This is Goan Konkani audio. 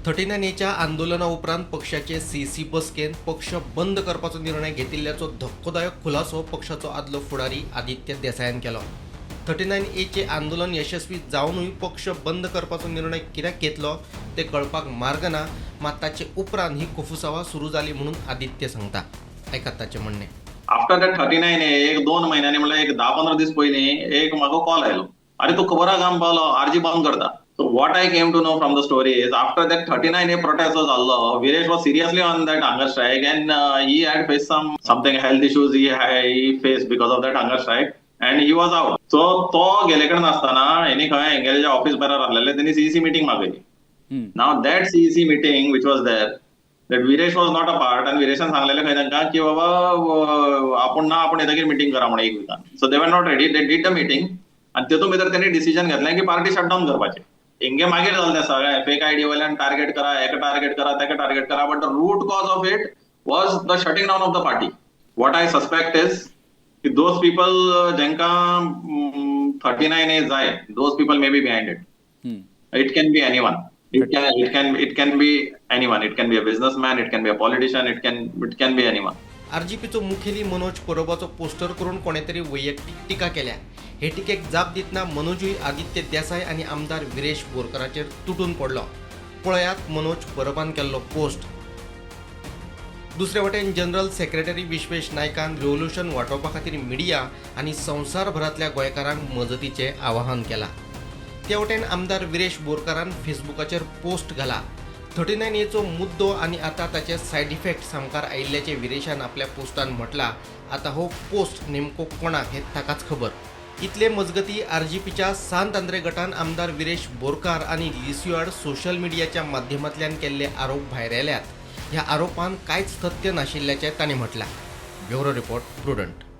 39 एच्या आंदोलना उपरांत पक्षाचे सीसी बसकेन पक्ष बंद करपाचो निर्णय घेतिल्ल्याचो धक्कोदायक खुलासो पक्षाचो आदलो फुडारी आदित्य देसायान केलो. 39 एचे आंदोलन यशस्वी जावनूय पक्ष बंद करपाचो निर्णय कित्याक घेतलो ते कळपाक मार्ग ना, मात ताचे उपरांत ही कोफुसांवां सुरू जाली म्हणून आदित्य सांगता. आयकात ताचें म्हणणें. आफ्टर that 39 एक 2 म्हयन्यांनी, म्हणल्यार एक 10-15 दीस पयलीं एक म्हाका कॉल आयलो, "अरे, तूं खबर आहा काम पावलो, आरजी बंद करता." So what I came to know from the story is, after that 39A protest जो जाल्लो, Viresh was seriously on that hunger strike and he had face something health issues he face because of that hunger strike and he was out. So तो गेले कडेन आसतना हेणी खंय हेंगेले ऑफिस बरार आहलेले, तेणी सीईसी मिटींग मागयली. Now that CEC meeting which was there, that Viresh was not a part आणि विरेशान सांगलेले खंय तांकां की बाबा, आपूण ना, आपूण येतकीर मिटींग करा म्हणून एक विकान. So they were not ready, they did the meeting आणि तितून भितर त्यांनी डिसिजन घेतलें की पार्टी शटडावन करपाची. हेंगे मागीर जालें तें सगळें, फेक आयडी वयल्यान टार्गेट करा, हेका टार्गेट करा, तेका टार्गेट करा, but the root cause of it was the shutting down of the party. What I suspect is की those people जेंकां 39A जाय, those people may be behind it. It can be anyone. It can be anyone. It can be a businessman, it can be a politician, it can be anyone. आरजीपीचो मुखेली मनोज परबाचो पोस्टर करून कोणे तरी वैयक्तीक टिका केल्या. हे टिकेक जाप दितना मनोजूय आदित्य देसाय आनी आमदार विरेश बोरकराचेर तुटून पडलो. पळयात मनोज परबान केल्लो पोस्ट. दुसरे वटेन जनरल सेक्रेटरी विश्वेश नायकान रेव्होल्युशन वाटोवपा खातीर मिडिया आनी संवसारभरांतल्या गोंयकारांक मजतीचें आवाहन केलां. ते वटेन आमदार विरेश बोरकारान फेसबुकाचेर पोस्ट घाला. 39 एचो मुद्दो आनी आतां ताचे सायड इफेक्ट सामकार आयिल्ल्याचें विरेशान आपल्या पोस्टान म्हटलां. आतां हो पोस्ट नेमको कोणाक हें ताकाच खबर. इतले मजगती आरजीपीच्या सांत आंद्रे गटान आमदार विरेश बोरकार आनी लिसियो आड सोशल मिडियाच्या माध्यमांतल्यान केल्ले आरोप भायर आयल्यात. ह्या आरोपांत कांयच तथ्य नाशिल्ल्याचें तांणी म्हटलां. Bureau report, prudent.